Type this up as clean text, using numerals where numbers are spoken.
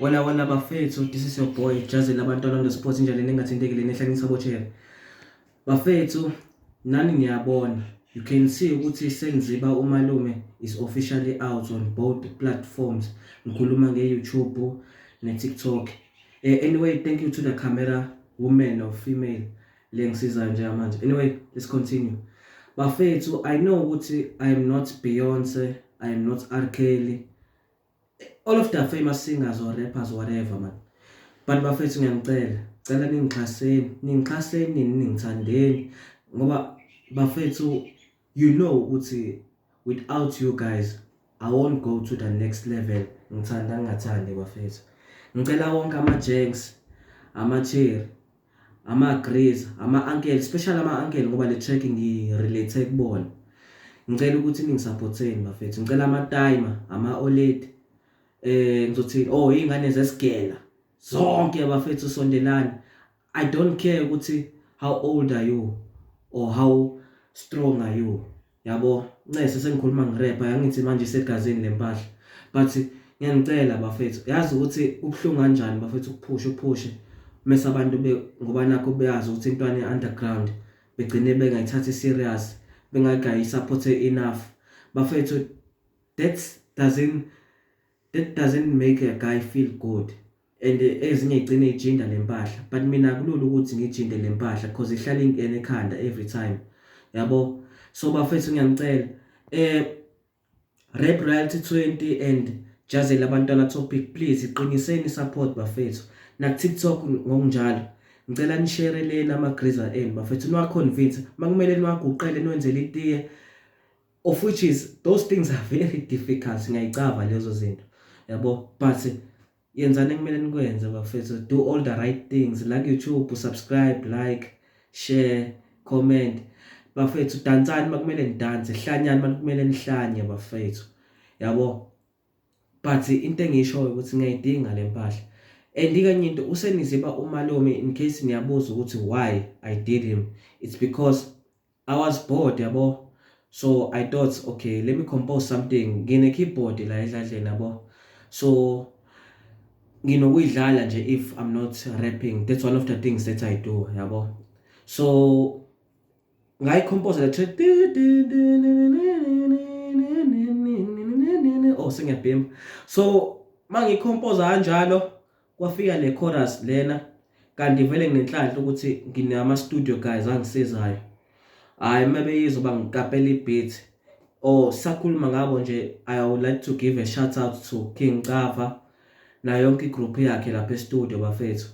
Wala wala bafethu, this is your boy Jazzy labantwana on the spot injalo nengathintekile nehlanyisa bochela. Bafethu, nani niyabona. You can see ukuthi Senziba umalume is officially out on both platforms. Ngikhuluma nge-YouTube ne-TikTok. Anyway, thank you to the camera woman or female le ngisizayo njengamanje. Anyway, let's continue. Bafethu, I know ukuthi I am not Beyonce, I am not R. Kelly, all of the famous singers or rappers, whatever, man, but bafethu, ngiyanicela, cela ningixhaseni, ningixhaseni, ningithandeni, ngoba bafethu, you know ukuthi without you guys I won't go to the next level. Ngithanda ngingathandi, bafethu, ngicela wonke ama-janks, ama-cherry, ama-greys, ama-uncle, especially ama-uncle, ngoba le track ngi-relate kubona. Ngicela ukuthi ningisupporteni, bafethu. Ngicela ama-timer, ama-oledi, ngizothi, oh, ingane zesigela zonke, bafethu, sondelani. I don't care ukuthi how old are you or how strong are you, yabo. Ncese sengikhuluma ngirap, angithi manje isegazini lempahla, but ngiyanicela, bafethu. Yazi ukuthi kubuhlungu kanjani, bafethu, ukuphusha, uphushe, mase abantu be ngoba nakho beyazi ukuthi intwana ye-underground, begcine bengayithathi serious, bengagayi support enough. Bafethu, that doesn't make a guy feel good, and ezinye igcine ijinda lempahla, but mina akulula ukuthi ngijinde lempahla because ihlala ingene ekhanda every time, yabo. So bafethu, ngiyanicela, Rap Royalty 20 and Jazzy labantwana topic, please iqiniseni support, bafethu. Na TikTok ngokunjalo, ngicela nishare lena ama-greaser enu, bafethu, niwa convince makumele niwaguqele, niwenzele itiye, of which is those things are very difficult. Ngiyayicava lezo zinto, yabo, but yenzani ekumele nikwenze, bafethu. Do all the right things, like YouTube, subscribe, like, share, comment, bafethu. Dansani makumele nidanse, hlanyani makumele nihlanye, bafethu, yabo. But into engishoyo ukuthi ngiyayidinga le mpahla. And kanye into useniziba umalume, in case niyabuza ukuthi why I did him, it's because I was bored, yabo. So I thought, okay, let me compose something. Ngine keyboard la edladleni, yabo, so nginokuyidlala nje if I'm not rapping. That's one of the things that I do, yabo. So ngayicompose le track. Oh, sengiyabhema. So mangicompose kanjalo, kwafika le chorus lena, kanti vele nginenhlanhla ukuthi nginama studio guys angisizayo. Hayi, mabeyizwa bangikapela i-beat. Oh, sakhuluma ngabo nje, I would like to give a shout out to King Cava nayo yonke igroup yakhe lapha e-studio, bafethu.